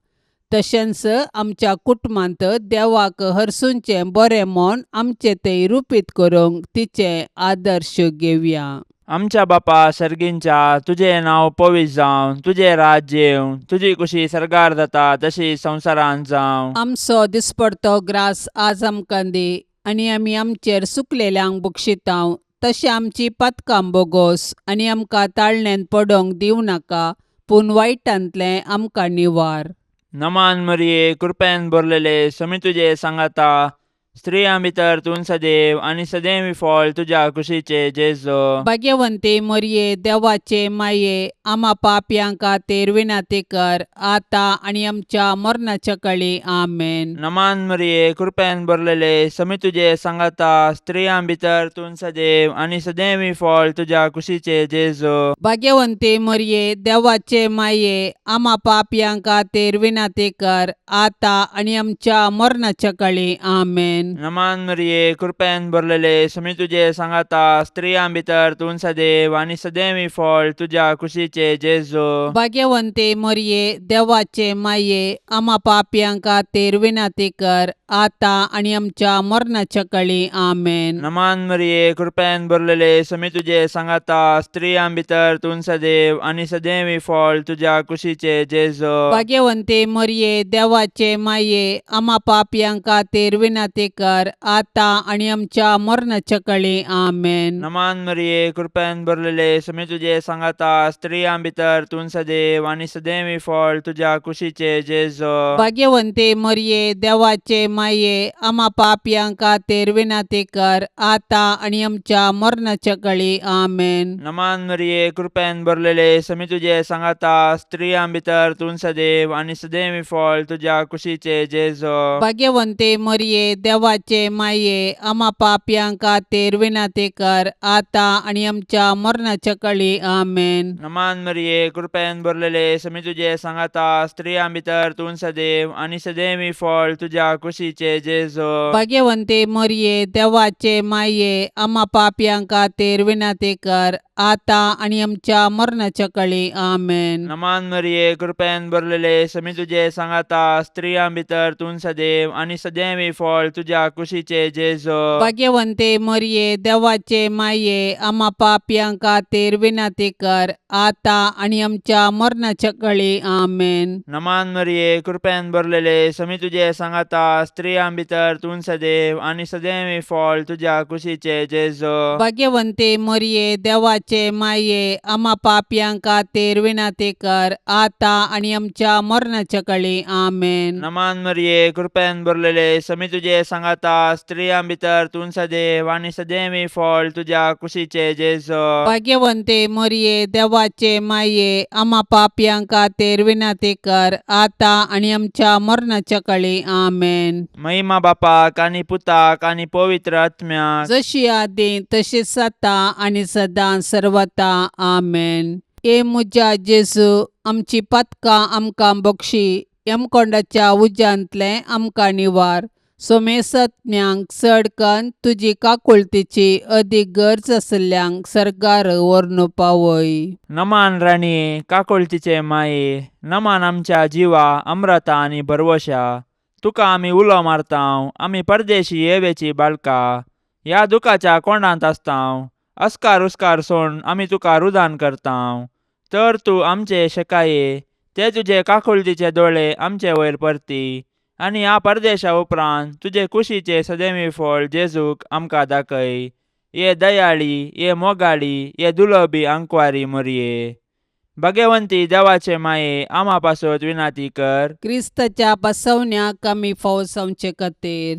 तशेंच आमच्या कुटुंबांत देवाक हरसूंचें बरें म्हूण आमचें तें रुपीत करूंक तिचें आदर्श घेवया. आमच्या बापा सर्गींच्या, तुजें नांव पवित्र जावं, तुजें राज्य येवं, तुजी कुशी सर्गार जाता तशी संवसारांत जावं. आमचो दिसपडतो ग्रास आज आमकां दी आनी आमी आमचेर सुकलेल्यांक बक्षितांव तशें आमची पातकां बोगोस आनी आमकां ताळण्यांत पडोंक दिवं नाका, पूण वायटांतलें आमकां निवार. नमान मरिये, कृपेन भरलेले, समी तुजे सांगाता, स्त्रियां भितर तूं सदैव आनी सदैव फळ तुज्या कुशीचे जेजो. भाग्यवंती मोरये, देवाचे माये, आमा पापयां खातीर विनंती कर, आतां आनी आमच्या मरणाच्या कळी. आमेन. नमान मरिये, कृपेन भरलेले, समी तुजे सांगाता, स्त्रियां भितर तूं सदैव आनी सदैव फळ तुज्या कुशीचे जेजो. भाग्यवंती मोरये, देवाचे माये, आमा पापयां खातीर विनंती कर, आतां आनी आमच्या मरणाच्या कळी. आमेन. नमान मरिये, कृपेन भरलेले, समी तुजे सांगाता, स्त्रियां भितर तूं सदैव आनी सदैव फळ तुज्या कुशीचे जेजो. भाग्यवंती मोरये, देवाचे माये, आमा पापयां खातीर विनंती कर, आतां आनी आमच्या मरणाच्या कळी. आमेन. नमान मरिये, कृपेन भरलेले, समी तुजे सांगाता, स्त्रियां भितर तूं सदैव आनी सदैव फळ तुज्या कुशीचे जेजो. भाग्यवंती मोरये, देवाचे माये, आमा पापयां खातीर विनंती कर, आतां आनी आमच्या मरणाच्या कळी. आमेन. नमान मरिये, कृपेन भरलेले, समी तुजे सांगाता, स्त्रियां भितर तूं सदैव आनी सदैव फळ तुज्या कुशीचे जेजो. भाग्यवंती मोरये, देवाचे माये, आमा पापयां खातीर विनंती कर, आतां आनी आमच्या मरणाच्या कळी. आमेन. नमान मरिये, कृपेन भरलेले, समी तुजे सांगाता, स्त्रियां भितर तूं सदैव आनी सदैव फळ तुज्या कुशीचे जेजो. भाग्यवंती मोरये, देवाचे माये, आमा पापयां खातीर विनंती कर, आतां आनी आमच्या मरणाच्या कळी. आमेन. नमान मरिये, कृपेन भरलेले, समी तुजे सांगाता, स्त्रियां भितर तूं सदैव आनी सदैव फळ तुज्या कुशीचे जेजो. भाग्यवंती मोरये, देवाचे माये, आमा पापयां खातीर विनंती कर, आतां आनी आमच्या मरणाच्या काळी. आमेन. नमान मरिये, कृपेन भरलेले, समी तुजे सांगाता, स्त्रियां भितर तूं सदैव आनी सदैवी फळ तुज्या कुशीचे जेजो. भाग्यवंते मरिये, देवाचे माये, आमा पापयां खातीर विनंती कर, आतां आनी आमच्या मरणाच्या काळी. आमेन. नमान मरिये, कृपेन भरलेले, समी तुजे सांगाता, स्त्रियां भितर तूं सदैव आनी सदैवी फळ तुज्या कुशीचे जेजो. भाग्यवंते मरिये, देवाचे माये, आमा पापयां खातीर विनंती कर, आतां आनी आमच्या मरणाच्या काळी. आमेन. नमान मरिये, कृपेन भरलेले, समी तुजे सांगाता, स्त्रियां भितर तूं सदैव आनी सदैवी फळ तुज्या कुशीचे जेजो. भाग्यवंते मरिये, देवाचे माये, आमा पापयां खातीर विनंती कर, आतां आनी आमच्या मरणाच्या काळी. आमेन. महिमा बापाक आनी पुताक आनी पवित्र आत्म्याक. जशी आदी तशीच आतां आनी सदां सर्वता. आमेन. ए म्हज्या जेजू, आमची पातकां आमकां बक्षी, यमकोंडाच्या उज्यांतलें आमकां निवार, सोमेसज्ञांक चड कन्न तुजी काकुळतीची अदीक गरज आशिल्ल्यांक सर्गार व्हरून पावय. नमान राणये, काकुळतीचे माये, नमान आमच्या जिवा अम्रता आनी भरवशा, तुका आमी उलो मारतांव, आमी परदेशी येवेची बाळका, ह्या दुखाच्या कोंडांत आसतांव, अस्कार उस्कार सोड आमी तुका रुदान करतांव, तर तूं आमचे शेकाये ते तुजे काकुळतीचे दोळे आमचे वयर परती आनी ह्या परदेशा उपरांत तुजे कुशीचे सदैवी फळ जेजूक आमकां दाखय. ये दयाळी, ये मोगाळी, ये दुलबी आंकवारी मोरये, भगवंती देवाचे माये, आमा पासत विनाती कर. क्रिस्ताच्या बसवण्याक आमी फावो जावचे खातीर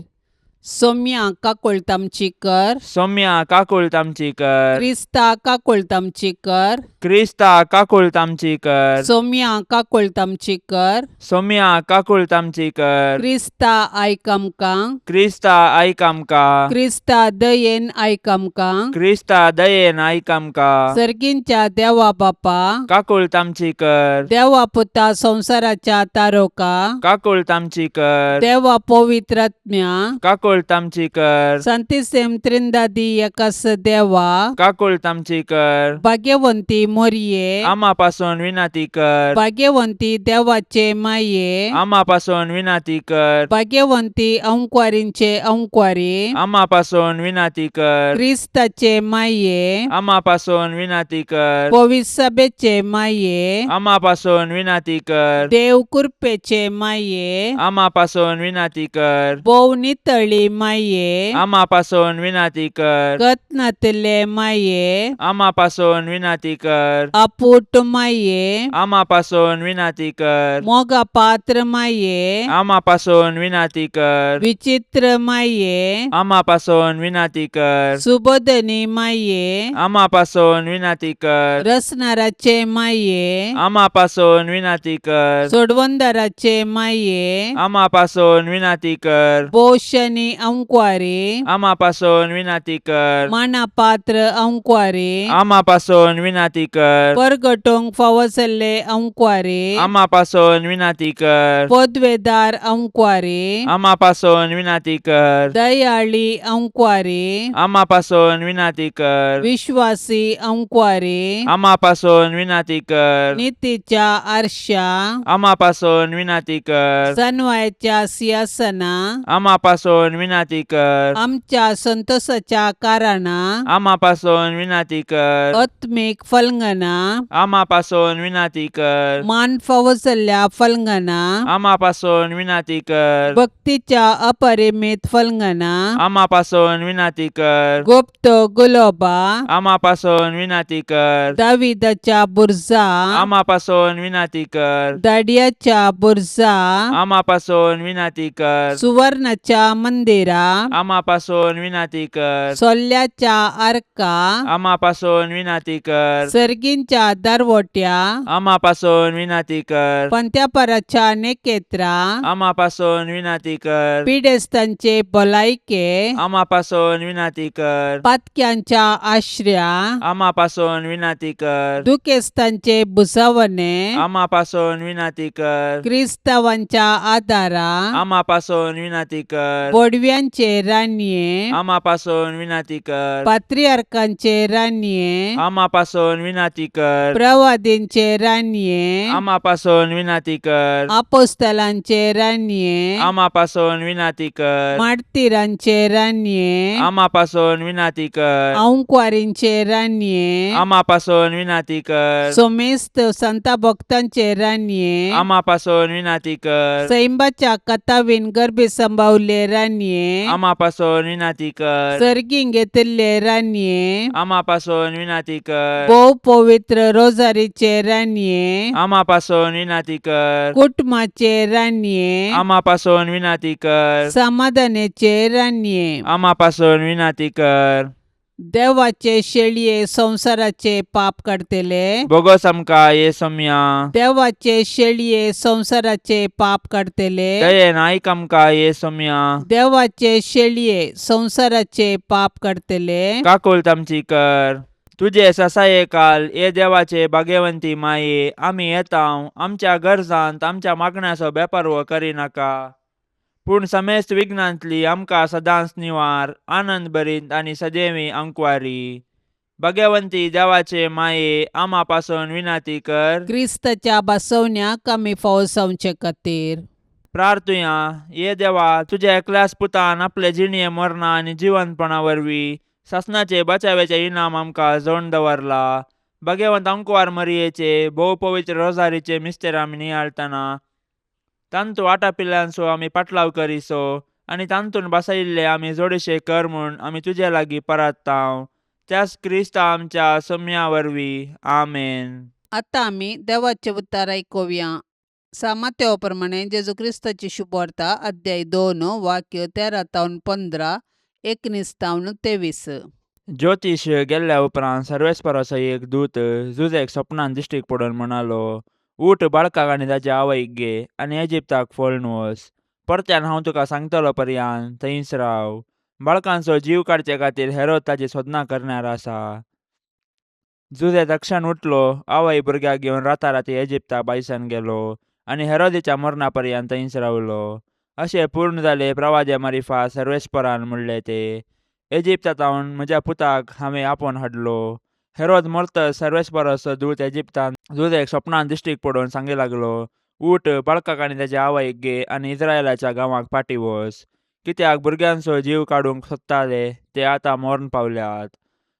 सोम्या काकुळट आमची कर. सौम्या काकुळट आमची कर. क्रिस्ता काकुळट आमची कर. क्रिस्ता काकुळट आमची कर. सोम्या काकुळट आमची कर. सौम्या काकुळट आमची कर. क्रिस्ता आयक आमकां. क्रिस्ता आयक आमकां. क्रिस्ता दयेन आयक आमकां. क्रिस्ता दयेन आयक आमकां. सर्गींच्या देवा बापा, काकुळट आमची कर. देवा पुता संवसाराच्या तारोका, काकुळट आमची कर. देवा पवित्रात्म्या, काकुळट आमची कर. संतिसेम त्रिंदादी एकास देवा, काकुळट आमची कर. भाग्यवंती मोरये, आमा पासून विनंती कर. भाग्यवंती देवाचे माये, आमा पासून विनंती कर. भाग्यवंती अंकवारींचे अंकवारी, आमा पासून विनंती कर. क्रिस्ताचे माये, आमा पासून विनंती कर. पविसभेचे माये, आमा पासून विनंती कर. देव कृपेचे माये, आमा पासून विनंती कर. भोव नितळी माये, आमा पासून विनंती कर. कत्नातले माये, आमा पासून विनंती कर. अपूट माये, आमा पासून विनंती कर. मोगा पात्र माये, आमा पासून विनंती कर. विचित्र माये, आमा पासून विनंती कर. सुबोधनी माये, आमा पासून विनंती कर. रसनाराचे माये, आमा पासून विनंती कर. सोडवंदाराचे माये, आमा पासून विनंती कर. पोशनी अंकवारी, आमा पासून विनंती कर. मानापात्र अंकवारी, आमा पासून विनंती कर. परगटोंक फावो जाल्ले अंकवारी, आमा पासून विनंती कर. पदवेदार अंकवारी, आमा पासून विनंती कर. दयाळी अंकवारी, आमा पासून विनंती कर. विश्वासी अंकवारी, आमा पासून विनंती कर. नितीच्या आरशा, आमा पासून विनंती कर. सनवायच्या सिंहासना, आमा पासून विनंती कर. आमच्या संतोषाच्या कारणा, आमा पासून विनंती कर. आत्मीक फलंगना, आमा पासून विनंती कर. मान फावो जाल्ल्या फलंगना, आमा पासून विनंती कर. भक्तीच्या अपरिमित फलंगना, आमा पासून विनंती कर. गुप्त गुलोबा, आमा पासून विनंती कर. दाविदाच्या बुर्जा, आमा पासून विनंती कर. दाडियाच्या बुर्जा, आमा पासून विनंती कर. सुवर्णाच्या मंदिरा, आमा पासून विनंती कर. सोल्ल्याच्या आर्का, आमा पासून विनंती कर. सर्गींच्या दरवट्या, आमा पासून विनंती कर. पंत्यापराच्या नेकेत्रा, आमा पासून विनंती कर. पिडेस्तांचे भलायके, आमा पासून विनंती कर. पातक्यांच्या आश्र्या, आमा पासून विनंती कर. दुखेस्तांचे भुजवणे, आमा पासून विनंती कर. क्रिस्तावांच्या आदारा, आमा पासून विनंती कर. बोडव्या बडव्यांचे रानये, आमा पासून विनाती कर। पात्रियार्कांचे रानये, आमा पासून विनाती कर। प्रवादींचे रानये, आमा पासून विनाती कर। आपोस्तलांचे रानये, आमा पासून विनाती कर। मार्तीरांचे रानये, आमा पासून विनाती कर। आंकवारींचे रानये, आमा पासून विनाती कर। सोमेस्त संता भक्तांचे रानये, आमा पासून विनाती कर। सैंबाच्या कथावीन गर्भी संभावले रानये, आमा पासून विनाती कर। सर्गीं घेतिल्ले रानये, आमा पासून विनाती कर। भोव पवित्र रोजारीचे रानये, आमा पासून विनाती कर। कुटुंबाचे रानये, आमा पासून विनाती कर। समाधानाचे रानये, आमा पासून विनाती कर। देवाचे शेळये संवसाराचे पाप काडटले, बोगोस आमकां ये सोम्या। देवाचे शेळये संवसाराचे पाप काडटले, दयेन आयक आमकां ये सोम्या। देवाचे शेळये संवसाराचे पाप काडटले, काकुळट आमची कर। तुजे ससाये काल ये देवाचे भाग्यवंती माये, आमी येता आमच्या गरजांत आमच्या मागण्याचो बेपारवो करिनाका, पूण समेस्त विघ्नांतली आमकां सदांच निवार, आनंद भरीत आनी सदैवी अंकवारी। भाग्यवंती देवाचे माये, आमा पासून विनाती कर। क्रिस्ताच्या बसवण्याक आमी फावो जावचे खातीर प्रार्थुया। ये देवा, तुज्या एकल्याच पुतान आपले जिणये मरणा आनी जिवंतपणा वरवीं सासणाचे बचाव्याचे इनाम आमकां जोडून दवरला। भाग्यवंत अंकवार मरियेचे भोव पवित्र रोजारीचे मिस्तेर आमी नियाळटना तांतू आटापिल्ल्यांचो आमी पाटलाव करिसो आनी तांतून बसयिल्ले आमी जोडीशे कर म्हूण आमी तुजे लागीं परात्तांव, त्याच क्रिस्ता आमच्या सोम्या वरवीं। आमेन। आतां आमी देवाचें उतार आयकुया। सामात्या प्रमाणे जेजू क्रिस्ताची शुभवार्ता अध्याय 2 वाक्य 13 तावन 15 19 तावन 23। ज्योतिश गेल्ल्या उपरांत सर्वेस्पराचो एक दूत जुजेक सपनान दिश्टीक पडून म्हणालो, उठ, बाळकाक आनी ताच्या आवयक घे आनी इजिप्ताक फळून वच। परत्यान हांव तुका सांगतलो पर्यान थंयच राव। बाळकांचो जीव काडचे खातीर हेरोद ताची सोदनां करणार आसा। जुजे तक्षण उठलो, आवय भुरग्याक घेवन राताराती इजिप्ताक बायसान गेलो आनी हेरोदीच्या मरणा पर्यंत थंयच रावलो। अशें पूर्ण जालें प्रवाद्या मारिफा सर्वेस्परान म्हणलें तें, इजिप्तांत म्हज्या पुताक हांवें आपोवन हाडलो। हेरोद मरतच सर्वेस्पराचो दूत इजिप्तांत जुजेक सपनान दिश्टीक पडून सांगी लागलो, उठ, बाळकाक आनी ताच्या आवयक घे आनी इस्रायलाच्या गांवाक फाटीं वच, कित्याक भुरग्यांचो जीव काडूंक सोदताले ते आतां मरण पावल्यात।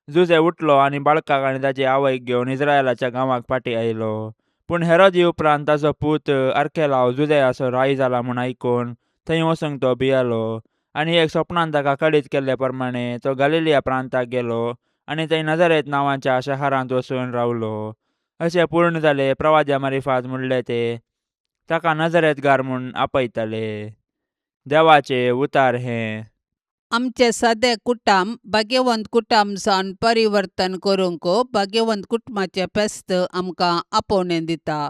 जुजे उठलो आनी बाळकाक आनी ताची आवयक घेवन इस्रायलाच्या गांवाक फाटीं आयलो। पूण हेरोदी उपरांत ताचो पूत आर्केलाव जुदेयाचो राय जाला म्हूण आयकून थंय वचूंक तो भियेलो आनी एक सपनान ताका कळीत केल्ले प्रमाणे तो गालिलिया प्रांताक गेलो आनी थंय नजरेत नांवाच्या शहरांत वचून रावलो। अशें पूर्ण जालें प्रवाद्या मारिफात म्हणलें तें, ताका नजरेतगार म्हूण आपयताले। देवाचें उतार हें। आमचे सादे कुटुंब भाग्यवंत कुटुंब जावन परिवर्तन करूंक भाग्यवंत कुटुंबाचें फेस्त आमकां आपोवणें दिता।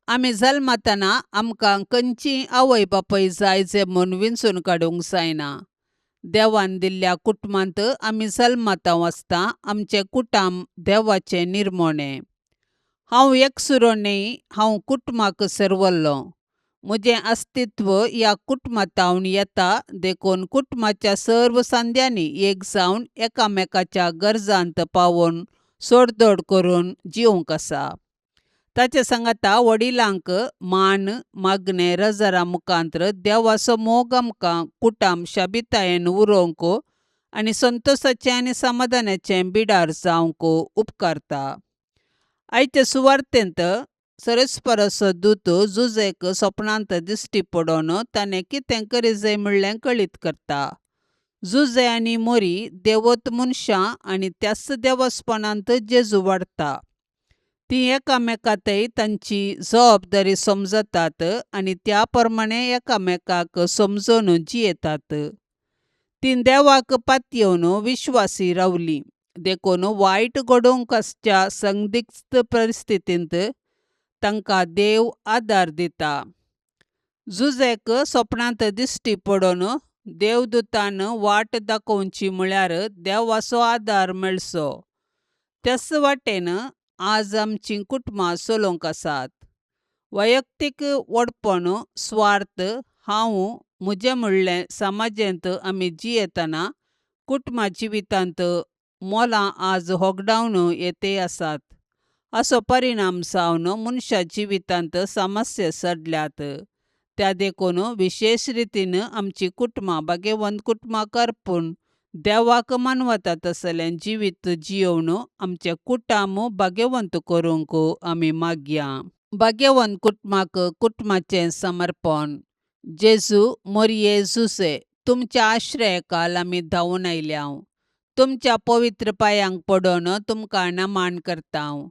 आमी जल्मतना आमकां खंयची आवय बापूय जाय जे म्हूण विंचून काडूंक जायना। देवान दिल्ल्या कुटुंबांत आमी जल्मता आसता। आमचें कुटुंब देवाचें निर्मणें। हांव एकसुरो न्हय, हांव कुटुंबाक सर्वल्लो। म्हजें अस्तित्व ह्या कुटुंबांतावन येता, देखून कुटुंबाच्या सर्व सांद्यांनी एक जावन एकामेकाच्या गरजांत पावोवन सोडदोड करून जिवंक आसा। ताचे सांगाता वडिलांक मान मागणें रजरा मुखांतर देवाचो मोग आमकां कुटुंब शाबितायेन उरोवंक आनी संतोशाचें आनी समाधानाचें बिडार जावंक उपकारता। आयचे सुवार्तेंत सरस्पराचो दूत जुजेक सपनांत दिश्टी पडोवन ताणें कितें करी जाय म्हणलें कळीत करता। जुजे आनी मोरी देवत मनशां आनी त्याच देवस्पणांत जेजू वाडटा। तीं एकामेकांतय तांची जबाबदारी समजतात आनी त्या प्रमाणे एकामेकाक समजून जियेतात। तीं देवाक पातयेवन विश्वासी रावलीं, देखून वायट घडोवंक आसच्या संदिग्ध परिस्थितींत तांकां देव आदार दिता। जुजेक सपनांत दिश्टी पडोवन देवदूतान वाट दाखोवची म्हळ्यार देवाचो आदार मेळचो। त्याच वाटेन आज आमचीं कुटुंबां चलोवंक आसात। वैयक्तीक व्हडपण, स्वार्थ, हांव म्हजें म्हणलें समाजेंत आमी जियेतना कुटुंबा जिवितांत मोलां आज होगडावन येते आसात. असो परिणाम जावन मनशा जिवितांत समस्या सडल्यात. त्या देखून विशेश रितीन आमची कुटुंबां भाग्यवंत कुटुंबां करपून देवाक मानवता तसलें जिवीत जियोवन आमचें कुटुंब भाग्यवंत करूंक आमी मागया. भाग्यवंत कुटुंबाक कुटुंबाचें समर्पण. जेजू मोरये जुसे तुमच्या आश्रयकाल आमी धांवून आयल्याव. तुमच्या पवित्र पांयांक पडून तुमकां नमन करतांव.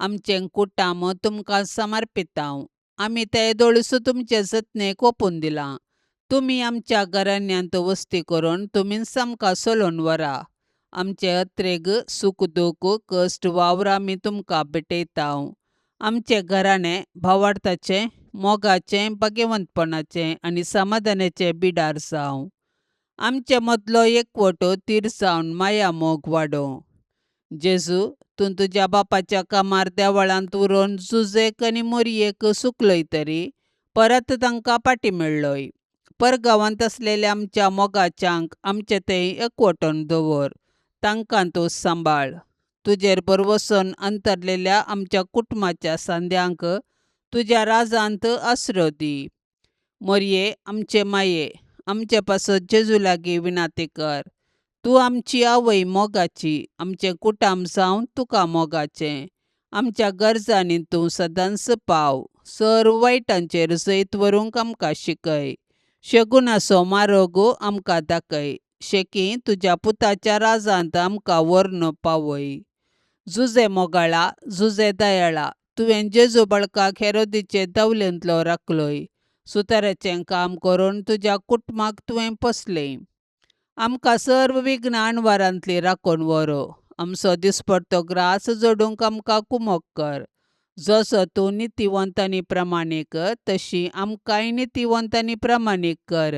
आमचें कुटुंब तुमकां समर्पितांव. आमी ते दोळसो तुमचे जतनेक ओंपून दिलां. तुमी आमच्या घराण्यांत वस्ती करून तुमीच आमकां चलोवन व्हरा. आमचे अत्रेग सूख दूख कश्ट वावर आमी तुमकां भेटयतांव. आमचें घराणें भावार्थाचें मोगाचें भाग्यवंतपणाचें आनी समाधानाचें बिडार जावं. आमचे मदलो एकवटो तीर जावन माया मोग वाडोवं. जेजू तूं तुज्या बापाच्या कामार देवळांत उरोवन जुजेक आनी मोरयेक सुकलय तरी परत तांकां पाटी मेळ्ळोय. परगांवांत आसलेल्या आमच्या मोगाच्यांक आमचे थंय एकवटोन दवर. तांकां तूं सांबाळ. तुजेर भरवसून अंतरलेल्या आमच्या कुटुंबाच्या सांद्यांक तुज्या राजांत आसरो दी. मोरये आमचे माये आमचे पासत जेजू लागीं विनाती कर. तूं आमची आवय मोगाची आमचें कुटुंब जावन तुका मोगाचें. आमच्या गरजांनी तूं सदांच पाव. सर्व वायटांचेर जैत व्हरूंक आमकां शिकय. शगुनाचो मार्ग आमकां दाखय. शेकी तुज्या पुताच्या राजांत आमकां व्हरून पावय. जुजे मोगाळा जुजे दयाळा तुवें जेजू बाळकाक हेरोदीचे दवलेंतलो राखलोय. सुताराचें काम करून तुज्या कुटुंबाक तुवें पोसलें. आमकां सर्व विघ्नां अणवारांतली राखून व्हरो. आमचो दिसपडतो ग्रास जोडूंक आमकां कुमोक कर. जसो तूं नितीवंत आनी प्रमाणीक तशी आमकांय नितीवंत आनी प्रमाणीक कर.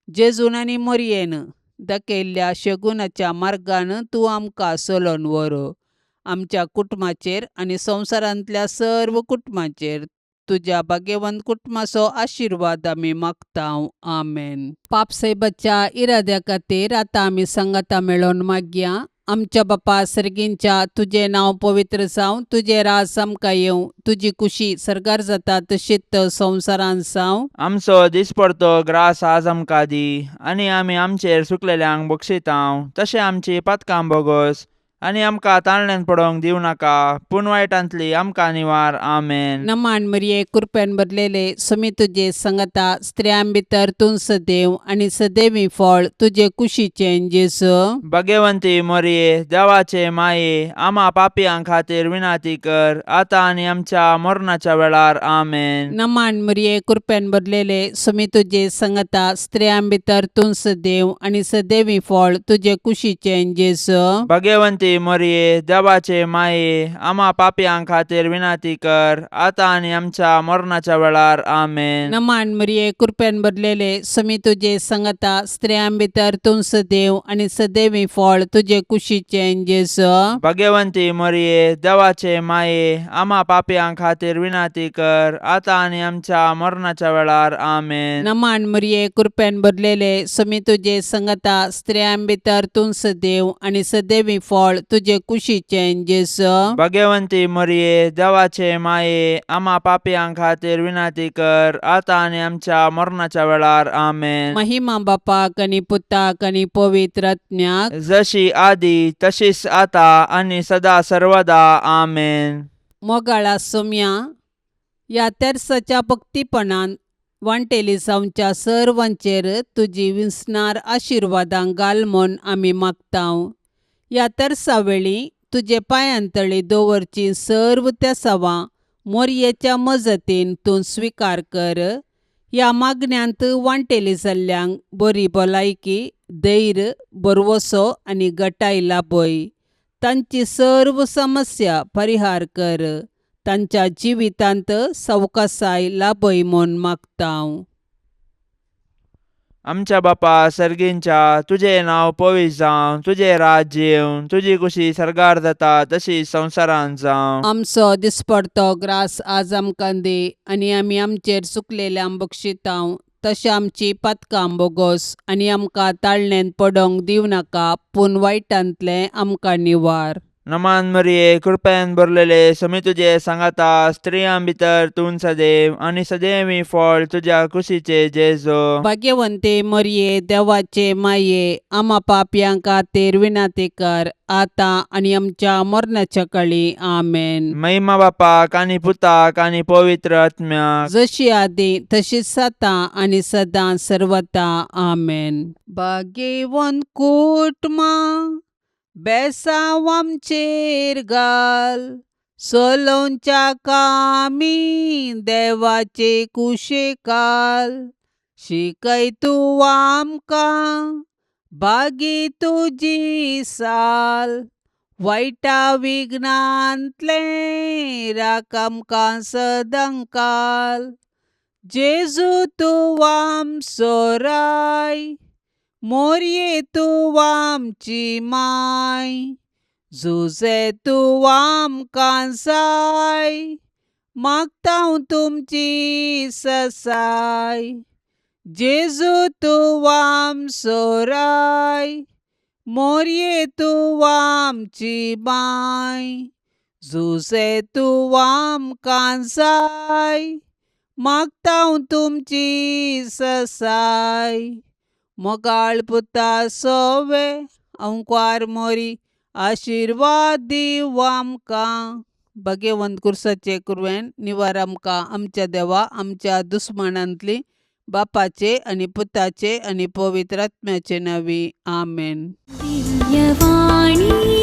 जेजून आनी मोरयेन दाखयल्ल्या शगुनाच्या मार्गान तूं आमकां चलोवन व्हर. आमच्या कुटुंबाचेर आनी संवसारांतल्या सर्व कुटुंबाचेर तुज्या भाग्यवंत कुटुंबाचो आशिर्वाद आमी मागतांव. आमेन. पापसायबाच्या इराद्या खातीर आतां आमी सांगाता मेळोवन मागया. आमच्या बापा सर्गींच्या तुजें नांव पवित्र जावं. तुजें राज आमकां येवं. तुजी कुशी सर्गार जाता तशीच संवसारांत जावं. आमचो दिसपडतो ग्रास आज आमकां दी आनी आमी आमचेर सुकलेल्यांक बक्षितांव तशें आमची पातकां बोगस आनी आमकां ताळण्यान पडोवंक दिवं नाका पूण वायटांतली आमकां निवार. आमेन. नमान मरिये कृपेन भरलेले सुमी तुजे संगता स्त्रियां भितर तूं सदैव आनी सदैवी फळ तुजे कुशीचें जेजू. भाग्यवंती मोरये देवाचे माये आमा पापयां खातीर विनाती कर आतां आनी आमच्या मरणाच्या वेळार. आमेन. नमान मरिये कृपेन भरलेले सुमी तुजे संगता स्त्रियां भितर तूं सदैव आनी सदैवी फळ तुजे कुशीचें जेजू. भाग्यवंती मोरये देवाचे माये आमा पापयां खातीर विनाती कर आतां आनी आमच्या मरणाच्या वेळार. आमेन. नमान मरिये कृपेन भरलेले सुमी तुजे संगता स्त्रियां भितर तूं सदैव आनी सदैवी फळ तुजे कुशीचें जेजू. भाग्यवंती मोरये देवाचे माये आमा पापयां खातीर विनाती कर आतां आनी आमच्या मरणाच्या वेळार. आमेन. नमान मरिये कृपेन भरलेले सुमी तुजे संगता स्त्रियां भितर तूं सदैव आनी सदैवी फळ तुजे कुशीचें जेजू. भाग्यवंती मोरये देवाचे माये आमा पापयां खातीर विनाती कर आतां आनी आमच्या मरणाच्या वेळार. आमेन. महिमा बापाक आनी पुताक आनी पवित्र आत्म्याक. जशी आदी तशीच आता आनी सदा सर्वदा. आमेन. मोगाळा सोम्या ह्या तेर्साच्या भक्तीपणान वांटेली जावच्या सर्वांचेर तुजी विसणार आशिर्वादां घाल म्हूण आमी मागतांव. ह्या तेर्सा वेळी तुजे पांयांतळी दवरची सर्व तेसावां मोरयेच्या मजतीन तूं स्विकार कर. ह्या मागण्यांत वांटेली जाल्ल्यांक बरी भलायकी धैर्य भरवसो आनी गटाय लाभय. तांची सर्व समस्या परिहार कर. तांच्या जिवितांत सवकासाय लाभय म्हूण मागतांव. आमच्या बापा सर्गींच्या तुजें नांव पवित्र जावं तुजें राज्य येवं तुजी कुशी सर्गार जाता तशी संवसारांत जावं. आमचो दिसपडतो ग्रास आज आमकां दी आनी आमी आमचेर चुकलेल्यांक बक्षितांव तशें आमची पातकां बोगोस आनी आमकां ताळणेंत पडोंक दिवं नाका पूण वायटांतलें आमकां निवार. नमान मरिये, कृपेन भरलेले, समी तुजे सांगाता, स्त्रियां भितर तूं सदैव आनी सदैवी फळ तुज्या कुशीचे जेजो. भाग्यवंते मरये, देवाचे माये, आमा पापयां खातीर विनंती कर आतां आनी आमच्या मरणाच्या काळी. आमेन. महिमा बापाक आनी पुताक आनी पवित्र आत्म्याक. जशी आदी तशीच आतां आनी सदां सर्वता. आमेन. भाग्यवंत कुटुंबा, बेसांव आमचेर घाल, चलोवच्या कामी देवाचे कुशेकाल. शिकय तूं आमकां भागी तुजी साल, वायटा विघ्नांतलें राख आमकां सदांकाल. जेजू तूं आमचो राय, मोरये तूं आमची माय, जुजे तूं आमकां जाय, मागता हांव तुमची ससाय. जेजू तूं आमचो राय, मोरये तूं आमची माय, जुजे तूं आमकां जाय, मागता हांव तुमची ससाय. मोगाळ पुता सोवे अंकवार मोरी, आशिर्वाद दीव आमकां. भाग्यवंत कुर्साचे कुरवेन निवार आमकां आमच्या देवा आमच्या दुस्मानांतली, बापाचे आनी पुताचे आनी पवित्र आत्म्याचे नांवी. आमेन. दिव्यवाणी.